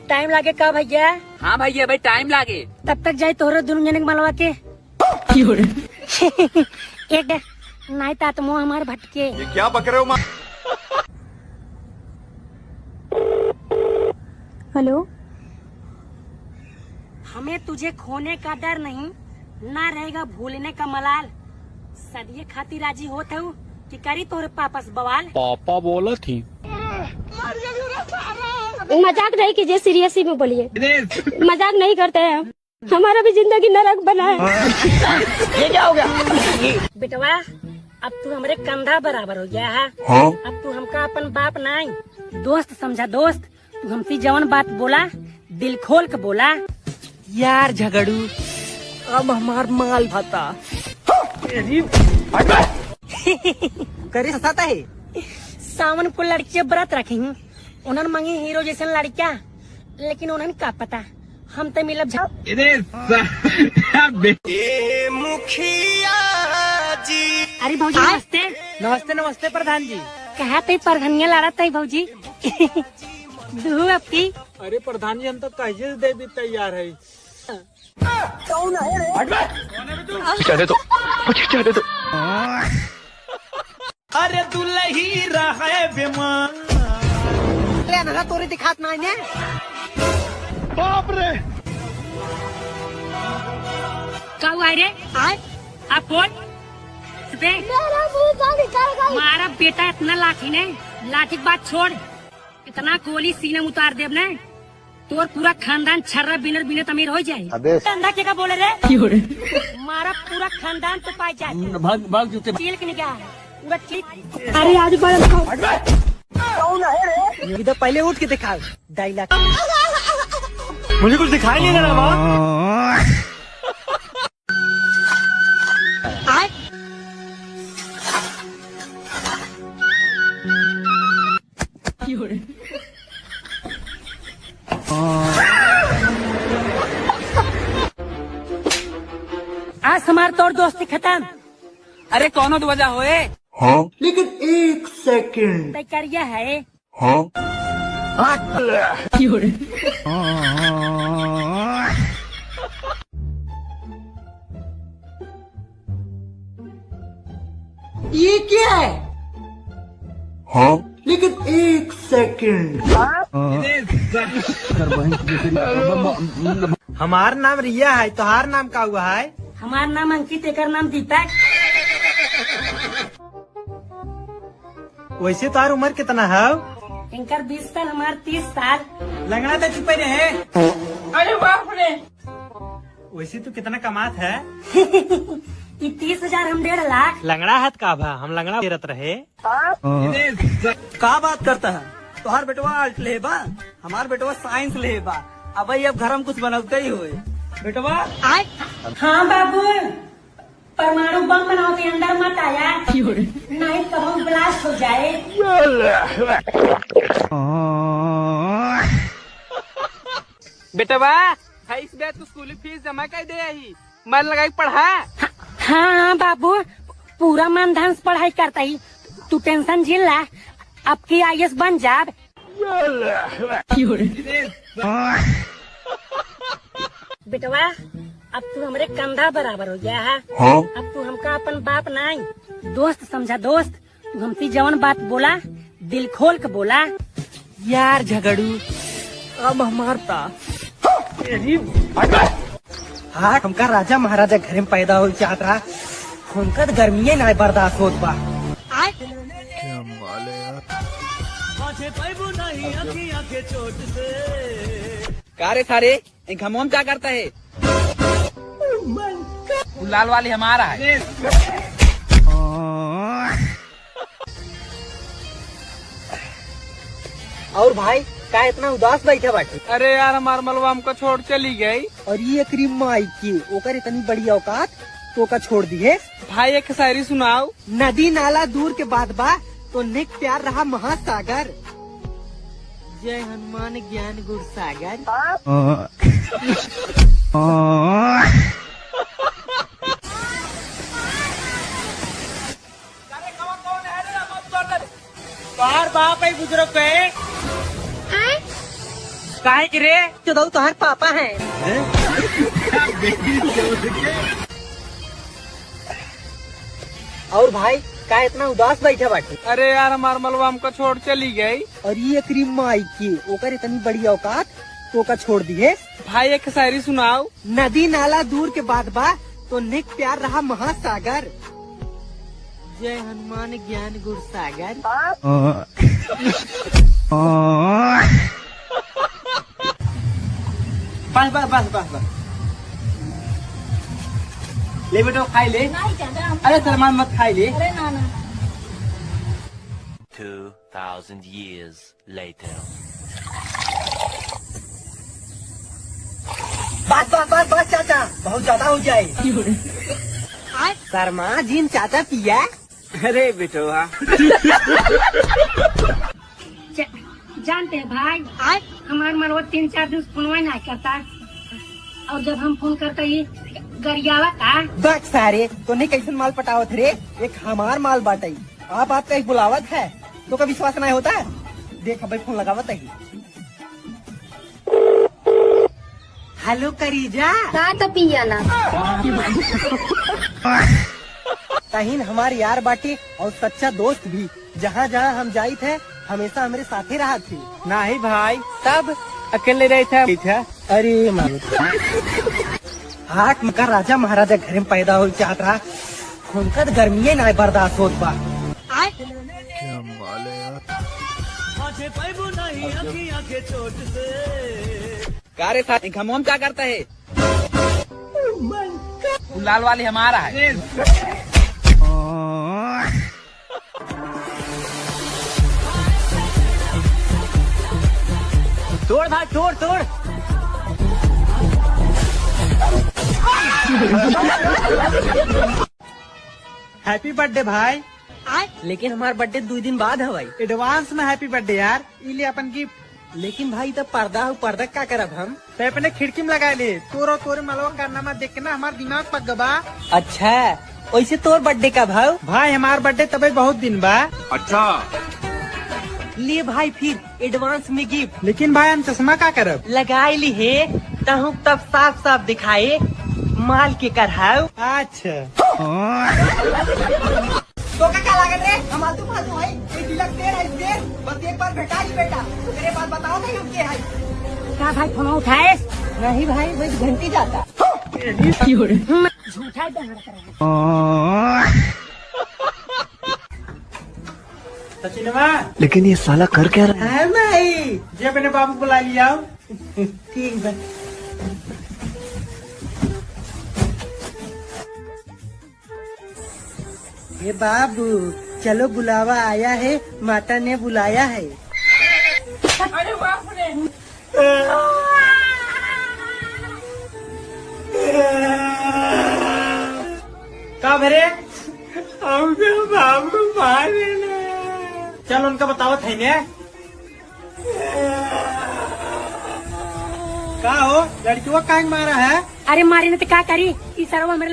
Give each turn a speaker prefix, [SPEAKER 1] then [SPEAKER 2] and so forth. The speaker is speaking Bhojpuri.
[SPEAKER 1] टाइम लागे का भैया?
[SPEAKER 2] हाँ भैया भाई टाइम लागे।
[SPEAKER 1] तब तक जाए तोहरे दोनों जने के मलवा के एक नहीं ता मुँह हमार भटके।
[SPEAKER 3] ये क्या बक रहे हो माँ?
[SPEAKER 4] हेलो,
[SPEAKER 1] हमें तुझे खोने का डर नहीं, ना रहेगा भूलने का मलाल। सदिये खाती राजी होत हूँ कि करी तोहरे पापस बवाल।
[SPEAKER 5] पापा बोला थी।
[SPEAKER 4] मजाक नहीं कीजिए, सीरियसली में बोलिए, मजाक नहीं करते हैं हम, हमारा भी जिंदगी नरक बना है।
[SPEAKER 2] ये क्या हो गया?
[SPEAKER 1] बेटवा अब तू हमरे कंधा बराबर हो गया है।
[SPEAKER 3] हाँ?
[SPEAKER 1] अब तू हमका अपन बाप नहीं दोस्त समझा। दोस्त तू हमसे जवन बात बोला दिल खोल के बोला।
[SPEAKER 2] यार झगड़ू अब हमार माल भाता करे सता है।
[SPEAKER 1] सावन को लड़की व्रत रखी उन्हन मंगी हीरो जैसन लड़का, लेकिन उन्हन का पता हम तो मिलब अरे भौजी नमस्ते।
[SPEAKER 2] नमस्ते नमस्ते प्रधान जी।
[SPEAKER 1] कहा थे प्रधानिया लड़ा थे भौजी? दू आपकी।
[SPEAKER 5] अरे प्रधान जी हम तो कहिए दे भी तैयार है।
[SPEAKER 3] जाने दो मुझे, जाने दो।
[SPEAKER 5] अरे दुल्ही रहे बेमान।
[SPEAKER 2] तोरे दिखात ना ने।
[SPEAKER 5] बाप रे।
[SPEAKER 1] का हुआ रे?
[SPEAKER 2] आए
[SPEAKER 1] आप बोल। मारा बेटा इतना लाठी ने, लाठी की बात छोड़, इतना गोली सीने में उतार देब ने तोर पूरा खानदान छर्रा बिनर बिनर अमीर हो जाए। अंधा के का बोले रे? मारा पूरा खानदान तो पाई जाए।
[SPEAKER 2] भाग भाग जूते
[SPEAKER 1] चील के निकाह पूरा चील। अरे आज बड़ा
[SPEAKER 2] इधर पहले उठ के दिखा डायलॉग।
[SPEAKER 5] मुझे कुछ दिखाई नहीं दे रहा माँ।
[SPEAKER 1] आज हमार तोर दोस्ती खत्म।
[SPEAKER 2] अरे कौनो तो वजह होए।
[SPEAKER 3] हाँ?
[SPEAKER 1] तय है।
[SPEAKER 3] हाँ?
[SPEAKER 2] ये क्या है?
[SPEAKER 3] हाँ?
[SPEAKER 6] लेकिन एक सेकंड।
[SPEAKER 5] हमार नाम रिया है, तोहार नाम का हुआ है?
[SPEAKER 1] हमार नाम अंकित, एकर नाम दीपक।
[SPEAKER 5] वैसे तोहार उम्र कितना है?
[SPEAKER 1] इनकर 20 साल, हमार 30 साल।
[SPEAKER 5] लंगड़ा तो चुपे रहे।
[SPEAKER 2] अरे बाप रे।
[SPEAKER 5] वैसे तू कितना कमात है?
[SPEAKER 1] ये 30,000 हम 1.5 लाख।
[SPEAKER 5] लंगड़ा हाथ का भा, हम लंगड़ा फिरत रहे।
[SPEAKER 2] का बात करता है? तोहार बेटवा आर्ट ले बा, हमार बेटवा साइंस ले बा। अब अब घर में कुछ बनौते ही होए बेटवा।
[SPEAKER 1] हाँ बाबू, परमाणु बम बनाओ के अंदर मत आया, नहीं तो ब्लास्ट हो जाए।
[SPEAKER 2] बेटवा इस बार तू स्कूल फीस जमा कर दे आई, मन लगाई पढ़ा।
[SPEAKER 1] हाँ हाँ बाबू, पूरा मन धन से पढ़ाई करता ही, तू टेंशन झेल ला, अब की IAS बन जाब। बेटवा अब तू हमरे कंधा बराबर हो गया है।
[SPEAKER 3] हाँ?
[SPEAKER 1] अब तू हमका अपन बाप नहीं दोस्त समझा। दोस्त तू हमसे जवन बात बोला दिल खोल के बोला।
[SPEAKER 2] यार झगड़ू अब हमारता।
[SPEAKER 5] हाँ हमका राजा महाराजा घर में पैदा हो चाहत रहा, हमका तो गर्मी ना बर्दाश्त होत बा।
[SPEAKER 2] कारे सारे घमोम क्या करता है? लाल वाली हमारा है।
[SPEAKER 5] और भाई का इतना उदास बैठा बाटे?
[SPEAKER 2] अरे यार हमार मलवा हमको छोड़ चली गई।
[SPEAKER 5] और ये क्रीम माई की ओकर इतनी बड़ी औकात तो का छोड़ दी है।
[SPEAKER 2] भाई एक शायरी सुनाओ।
[SPEAKER 5] नदी नाला दूर के बाद बा तो निक प्यार रहा महासागर। जय हनुमान ज्ञान गुण सागर। बाहर बाप है बुजुर्ग पे।
[SPEAKER 2] काहे की रे?
[SPEAKER 5] चौदह तुम्हारे पापा हैं। और भाई का इतना उदास बैठा बाटे?
[SPEAKER 2] अरे यार हमार मलवा हमको छोड़ चली गई।
[SPEAKER 5] और ये क्रीम माई की ओकर इतनी बड़ी औकात तो का छोड़ दिए।
[SPEAKER 2] भाई एक शायरी सुनाओ।
[SPEAKER 5] नदी नाला दूर के बाद बा तो निक प्यार रहा महासागर। जय हनुमान ज्ञान गुण सागर।
[SPEAKER 2] बस बस बस बस बस, ले बेटो खाई ले। अरे सलमान मत खाई ले।
[SPEAKER 7] 2,000 years later.
[SPEAKER 5] बस बस बस बस चाचा, बहुत ज्यादा हो जाए। शर्मा जीन चाचा पिया।
[SPEAKER 2] अरे बेटो हाँ।
[SPEAKER 1] जानते हैं भाई, हमारे मलवा 3-4 दिन फोन नहीं करता, और जब हम फोन करते ही गरियावा था।
[SPEAKER 5] बस सारे तो नहीं कैसन माल पटावत रे, एक हमार माल बाटई। आप आपका एक बुलावत है तो का विश्वास नहीं होता है। देख भाई फोन लगावत है। हेलो करीजा।
[SPEAKER 4] का तो पिया ना।
[SPEAKER 5] तहीन हमारे यार बाटे और सच्चा दोस्त भी। जहाँ जहाँ हम जाई थे हमेशा हमारे साथे रहा थी।
[SPEAKER 2] नहीं भाई,
[SPEAKER 5] तब
[SPEAKER 2] अकेले रहे थे।
[SPEAKER 5] अरे मानो हाथ मका राजा महाराजा घर में पैदा हो चाहत रहा, उनका तो गर्मी ना बर्दाश्त होत बा।
[SPEAKER 2] कारे साथ हम क्या करता है? वो लाल वाली हमारा है।
[SPEAKER 5] तोड़ भाई तोड़ तोड़।
[SPEAKER 6] हैप्पी बर्थडे भाई।
[SPEAKER 5] लेकिन हमार बर्थडे 2 दिन बाद है भाई।
[SPEAKER 6] एडवांस में हैप्पी बर्थडे यार। इले अपन गिफ्ट।
[SPEAKER 5] लेकिन भाई तब पर्दा हो, पर्दा का करब हम?
[SPEAKER 6] तो अपने खिड़की में लगा ले। तोरो तोरे मलवा कारनामा देख के ना हमार दिमाग पक गबा।
[SPEAKER 5] अच्छा वैसे तोर बर्थडे कब है?
[SPEAKER 6] भाई हमार बर्थडे तबे बहुत दिन बा।
[SPEAKER 5] ले भाई फिर एडवांस में गिफ्ट।
[SPEAKER 6] लेकिन भाई हम चश्मा का करब?
[SPEAKER 5] लगाए ली है तहु तब साफ साफ दिखाए माल के कर।
[SPEAKER 6] अच्छा
[SPEAKER 5] तो का लागल रे? हम आलतू फालतू है ये तिलक तेर है तेर, बस एक बार भेटा ही बेटा तो तेरे बात बताओ नहीं हम के है।
[SPEAKER 1] का भाई फोन उठाए?
[SPEAKER 5] नहीं भाई बस घंटी जाता।
[SPEAKER 1] झूठा ही बहन कर।
[SPEAKER 6] सचिनवा
[SPEAKER 3] लेकिन ये साला कर क्या रहा है?
[SPEAKER 5] है भाई
[SPEAKER 6] जे अपने बाबू बुला लिया।
[SPEAKER 5] ठीक बा। ये बाबू चलो बुलावा आया है, माता ने बुलाया है।
[SPEAKER 2] अरे बाप रे।
[SPEAKER 6] का भरे बाबू मारे। चल उनका बतावत है ने। का हो लड़की वो कांग मारा है?
[SPEAKER 1] अरे मारी ने तो का करी, ई सरवा मेरे।